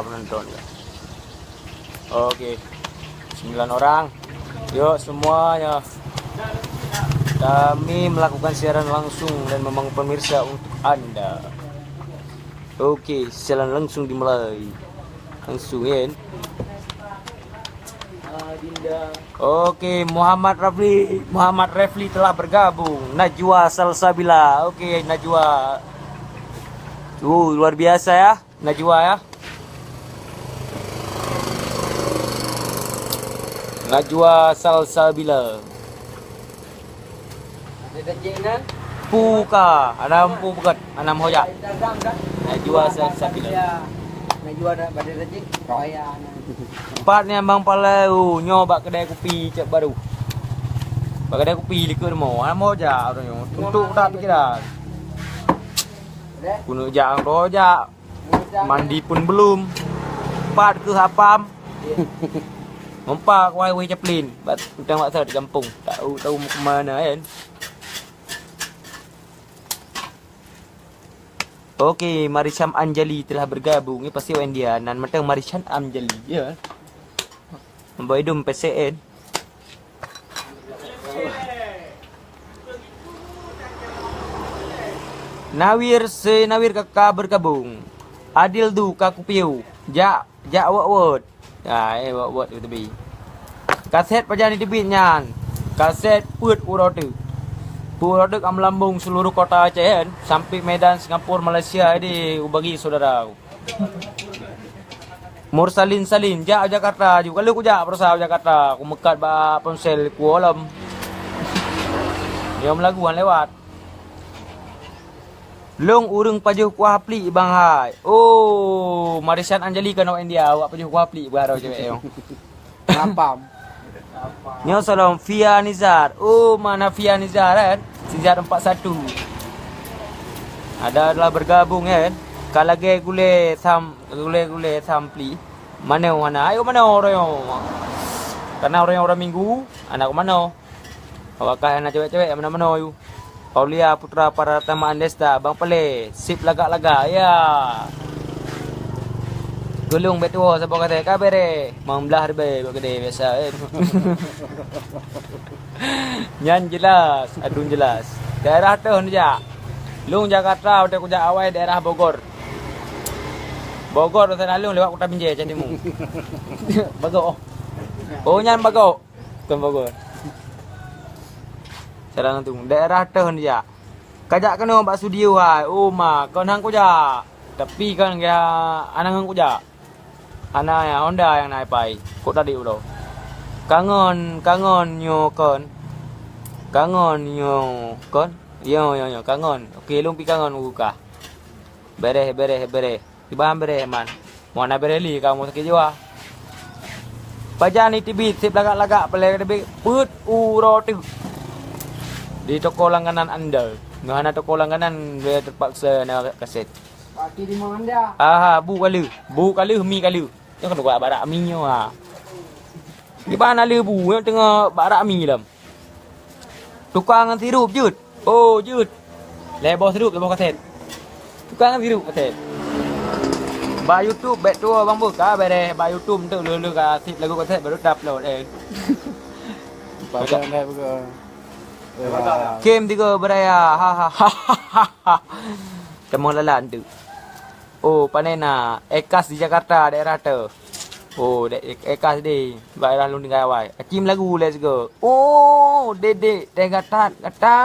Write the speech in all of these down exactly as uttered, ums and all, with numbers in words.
Penonton. Oke. Sembilan orang. Yuk semuanya. Kami melakukan siaran langsung dan memang pemirsa untuk Anda. Oke, siaran langsung dimulai. Langsung kan. Oke, Muhammad Rafli, Muhammad Refli telah bergabung. Najwa Salsabila. Oke, Najwa. Uh, luar biasa ya, Najwa ya. Najwa Salsabila. Puka, ada empu peugét, anam hojak. Najwa Salsabila. Najwa dah pada rejek. Payah. Pat ni abang palai, uh, nyoe bak kedai kupi cek baru. Bak kedai kupi likot rumoh, anam hojak orang nyoe. Untuk tak pikiran. Keuneuk jak, hojak. Mandi pun belum. Pat keuh apam. Mempak wai wai caplin. Bat utang baksa di kampung. Tak tahu, tahu mau ke mana kan. Oke, Marisham Anjali telah bergabung. Ni pasti orang India. Nan mantong Marisham Anjali, ya. Membawa hidung P C N. Nawir se Nawir ka, ka bergabung. Adil du ka kupiu. Jak, jak wot-wot. Ya, eh, wot-wot di tebi. Kaset pajan di tebit nyan. Kaset peuet uroe teuk. Peuet uroe teuk am lambung seluruh kota Aceh kan. Sampai Medan, Singapura, Malaysia di ubagi saudara. Mursalin Salin, jak Jakarta ju. Kalau kujak berusaha Jakarta, kumeukat bak ponsel kuolom. Dia melagu han lewat. Long ureueng pajoh kuah plik bang hai. Oh, Marishan Anjali kan awak India, awak pajoh kuah plik baru cewek yang. Ngapam. Nyoe salom Fia Nizar. Oh, mana Fia Nizar kan? Nizar empat satu. Ada adalah bergabung kan. Ka lagèe gulèe sam, gulèe-gulèe sampli. Mana mana? Ayo mana orang yang? Karena orang orang minggu, anak mana? Awak kah anak cewek-cewek yang mana-mana you? Aulia Putra para tamaan desta, Bang Pele, sip lagak-lagak, ya. Gulung bet tuwo saboh kata ka bere, mang blah rebe bak gede biasa kan. Nyan jelas, adun jelas. Daerah teuh neujak. Lung Jakarta udah kujak awai daerah Bogor. Bogor udah lung lewat Kota Binjai jadi mu. Bagok. Oh nyan bagok. Bukan Bogor. Sekarang tu daerah teuh neujak. Kajak keunoe bak studio hai. Oh ma, kon hang kujak. Tapi kan ya anang hang kujak. Ana ya Honda yang naik pai. Kok tadi udah. Kangen, kangen nyo kon. Kangen nyo kon. Yo yo yo kangen. Oke, lung pi kangen uka. Bereh bereh bereh. Kiban bereh man. Mau na bereh li kamu sakit jiwa. Pajan ni tibit sip lagak-lagak pelai tibit put uroe tu. Di toko langganan anda. Ngah na toko langganan dia terpaksa na kaset. Pati di mana anda? Aha, bu kali. Bu kali mi kali. Yang kedua barak mi nyo ha. Di mana le bu yang tengah barak mi lam. Tukang ngan sirup jeuet. Oh, jeuet. Lhèe boh sirup, lhèe boh kaset. Tukang ngan sirup kaset. Bak YouTube bèk tuwo bang beuh ka bereh bak YouTube tu lheuh-lheuh ka sip lagu kaset baru ta upload eh. Padahal dah buka. Kem tiga beraya. Ha ha ha. Temuh lalan tu. Oh, pane na. Ekas di Jakarta daerah tu. Oh, dek ekas di daerah lôn tinggai awai. Acim lagu lé sigo. Oh, dedek teh gatat gata.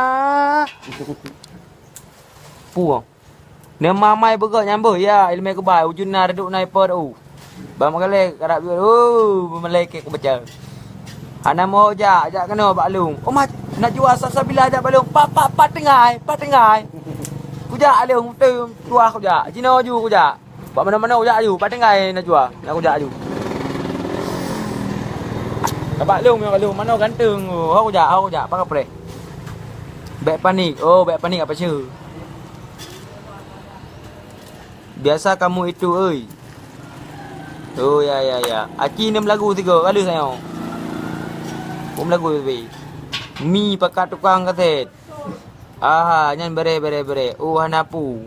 Puang. Nama mai beugok nyambut ya ilmu kebai ujun na redup na iper u. Bang magalé karap jua. Oh, malaikat kebaca. Hana mau jak, jak kena bak lung. Oh mat, nak jua sasabila jak bak lung. Pak pak pak tengai, pak tengai. Kujak lung tu tuah kujak. Jino ju kujak. Bak mana-mana ujak aju, bak tinggai Najwa, nak ujak aju. Kabak lông, kabak lông, mano ganteng tu. Hok ujak, hok ujak, pakai preh. Bèk panik, oh bèk panik apa syu. Biasa kamu itu, euy. Oh ya ya ya. Aki nem lagu tiga kali sayang. Pun lagu lebih. Mi pakat tukang kaset. Aha, nyan bereh, bereh, bereh. Oh, hana pu.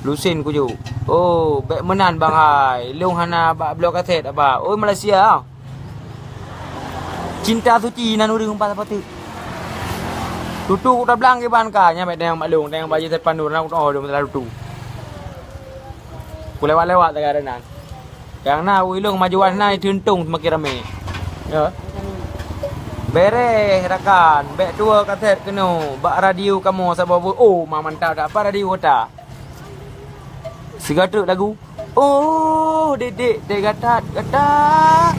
Lusin kuju. Oh, bèk meunan bang hai. Lôn hana bak bloe kasét haba. Oi Malaysia. Cinta suci nan ureueng pat sapeue teuk. Tutu kutablang kiban ka, nyan bèk dayang bak lôn, dayang bak Yusuf Panur na kutoh lôn masalah tutu. Kulewat-lewat tagara nan. Nyang na ulôn majuan na iteuntong seumaken ramé. Ya. Bereh rakan, bèk tuwoe kasét keunoe bak radio kamoe saboh beuh. Oh, ma mantap dak pat radio kota. Sigoe treuk lagu. Oh, dedek teugatat-gatat.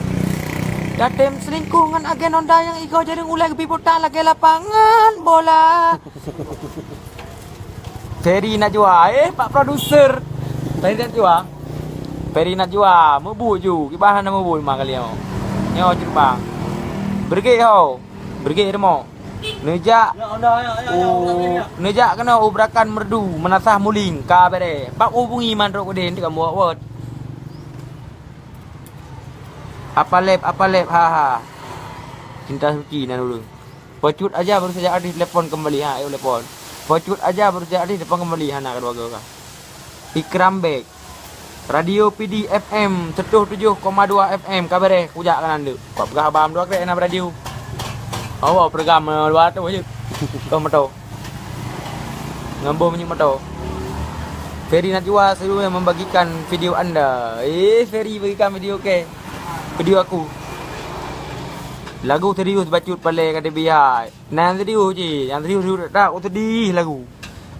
Tatem selingkuh ngon agen Honda nyang igoe jareueng ulèe geubi botak lagèe lapangan bola. Ferry Najwa, eh, Pak Produser. Ferry Najwa. Ferry Najwa, meubuet ju. Kiban hana meubuet ma kali nyoe. Nyoe cut bang. Brigade ho. Brigade Remo. Neujak, neujak keunoe u Berakan Merdu, Meunasah Muling, ka bereh. Bak hubungi man trok udeh, nanti kamoe buet. Apa lep, apa lep, ha, ha. Cinta suci nan ureueng. Pecut aja baru saja artis telepon kembali, ha, ayo telepon. Pecut aja baru saja artis telepon kembali, hana keluarga ka. Ikram Bek. Radio P D F M, seratus tujuh koma dua F M, ka bereh, kujak ka nan deuk. Kok peugah haba meudoa krek na radio. Oh, program, eh, dua ratus je. Kau moto. Ngamboh minyeuk moto. Ferry Najwa selalu membagikan video anda. Eh, Ferry bagikan video ke? Video aku. Lagu serius bacut paleng kata bihai. Nah, nyang serius cit, nyang serius-serius that, that, aku sedih lagu.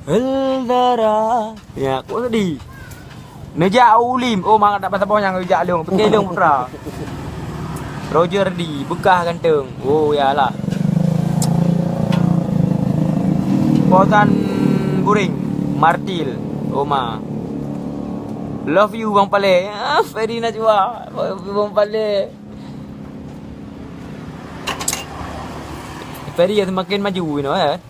Eldara. Ya, aku sedih. Neujak u Ulim, oh, mangat dak pasaboh nyang neujak lôn, pike lôn putra. Roger D, beukah ganteng. Oh, yalah. Potan Guring, Martil, Oma. Love you, Bang Pale. Ah, Ferry Najwa, love you, Bang Pale. Ferry yang semakin maju, you know, eh.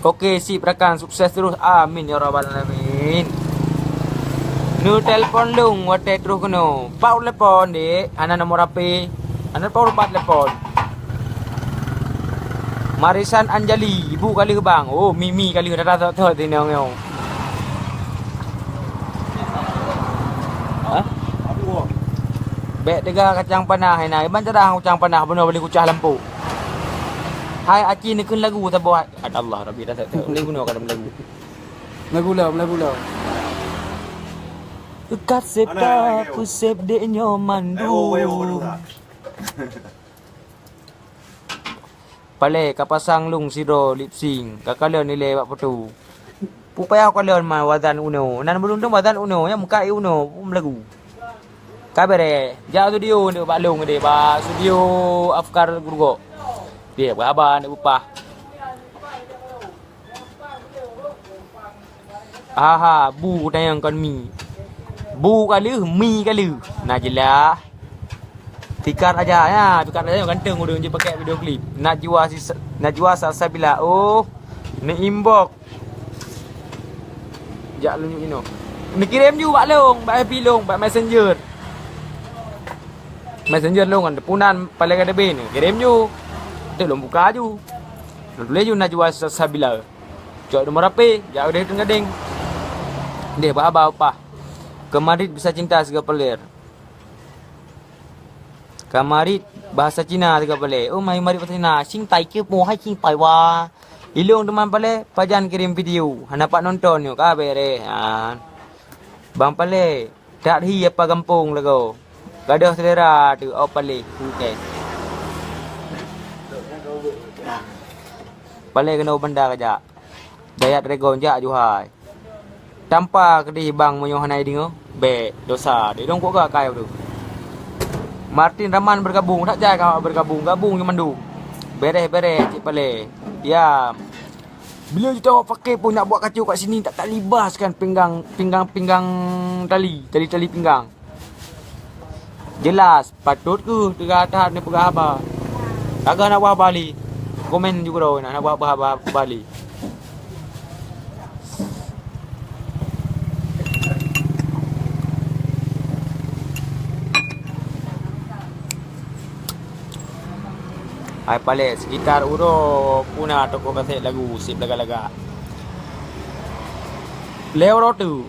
Oke, sip rakan, sukses terus. Amin ya rabbal alamin. Neutelepon lôn watèe troh keunoe. Pat telepon, Dek, hana nomor H P. Hana nomor pat telepon. Marisan Anjali, ibu ka lheueh bang. Oh, Mimi ka lheueh, dah, dah, dah, dah, tinong nyoe. Hah? Bèk teuga kacang panah hai na. Iban cadah kacang panah bunoe beli kucah lampôh. Hai aci neukheun lagu saboh. Ad Allah Rabbi, dah tak tahu. Boleh guna kalau lagu. Lagu lah, lagu lah. Kasep ka pusep dek nyoe mandum. Palé ka pasang lôn sidroe lip sync, ka kalon ilèe bak foto. Peue payah kalon ma wazan unoe. Nan meulundong wazan unoe, nyang muka i unoe, peue meulagu. Ka bèrèh, jak studio neuk bak lôn deh, bak studio Afkar Gurugok. Deh, beuhaba neuk beupah. Aha, bu kutanyong kon mi. Bu ka lheueh, mi ka lheueh. Na jeulaih. Tikar aja, ya, tikar aja ganteng ureueng jih pakai video klip. Najwa si, Najwa Salsabila. Oh, ni inbox. Jak lôn inoe. Neukirém ju bak lôn, bak F B lôn, bak Messenger. Messenger lôn kan, punan paléng ka teubi ni. Kirém ju. Teuk lôn buka ju. Lôn tuléh ju Najwa Salsabila. Cok nomor H P, jak udeh teugadeng. Deh, bah-bah upah. Kemarit bisa cinta sigoe peler. Kamarit bahasa Cina sigoe peler. Oh, mai marit bahasa Cina. Sing tai ke mo hai sing tai wa. Ilong teuma peler, pajan kirim video. Hana pat nonton nyoe, ka bèrèh. Ha. Bang peler, that hi apa gampông lagoe. Gadoh selera tu, oh, peler. Okey. Peler keunoe bandar kajak. Dayat Dragon jak Johai. Tampa keudeh bang meunyoe hana ideungoe, bèk dosa. Didong kok ka kai tu. Martin Raman bergabung, that jai ka bergabung, gabung je mandum. Bèrèh-bèrèh cit palé. Ya. Bila jitawak pakai pun nak buat kacau kat sini tak, tak libas kan pinggang, pinggang, pinggang tali, tali-tali pinggang. Jelas, patôt keuh teuga that neupeugah haba. Taga na buah bali. Komen juga dah na buah, buah, buah bali. Hai palek sekitar uroe puna toko kaset lagu sip lagak-lagak. Lewat tu.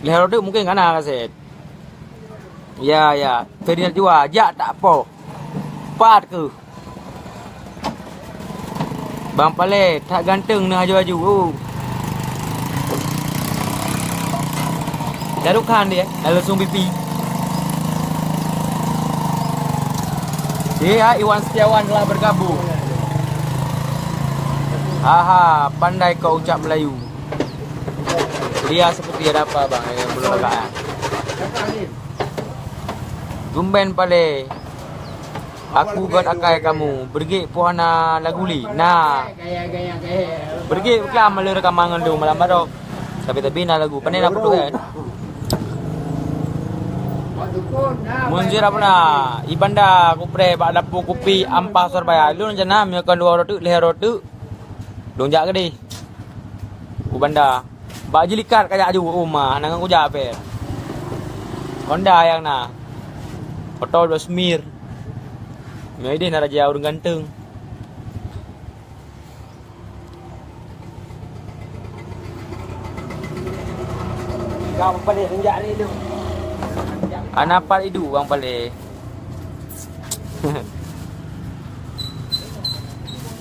Lhèe droe teuk mungken ka na kaset. Ya, ya. Ferdinand jua, jak tak poh. Pat keuh. Bang Palé, that ganteng neuh aju-aju. Oh. Shahrukh Khan dia, dah langsung pipi. Ya, Iwan Setiawan telah bergabung. Haha, pandai kau ucap Melayu. Dia seperti ada apa, bang, yang belum agak, eh? Tumben Palé. Aku göt akai kamu. Beureuguek poh hana lagu lé. Nah. Beureuguek klam le rekaman ngon lôn malam baroe. Tapi, tapi na lagu. Pane na putôh kan? Munzir apa na? Ibanda kupreh bak dapu kupi ampa Surabaya. Lôn jana meunyoe kon dua rote, lhèe rote. Lôn jak keudeh. Ku Banda. Bak jilikat kajak aju uma, hana ngon kujak pèng. Honda nyang na. Oto dua semir. Nyoe ideh na raja ureueng ganteng. Bang Palé, tunjak ni tu. Hana pat iduek Bang Palé.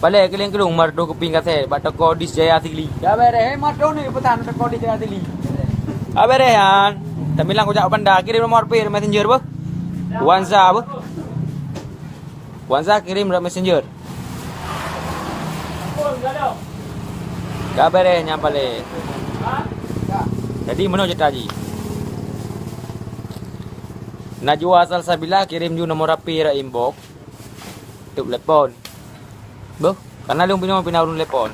Palé keulieng-keulieng meudoh keuping kaset bak toko Dis Jaya Asli. Ka bereh, eh, meudoh ni pesan toko Dis Jaya Asli. Ka bereh, an. Tamilang kujak Banda, kirim nomor H P messenger beuh. Wanza beuh. Wanza kirim lewat messenger. Ka bereh nyan Palé. Jadi meunoe ceurita jih. Najwa Salsabila kirim ju nomor H P ra inbox. Telepon. Beuh, karena lôn pinoe pina ureueng telepon.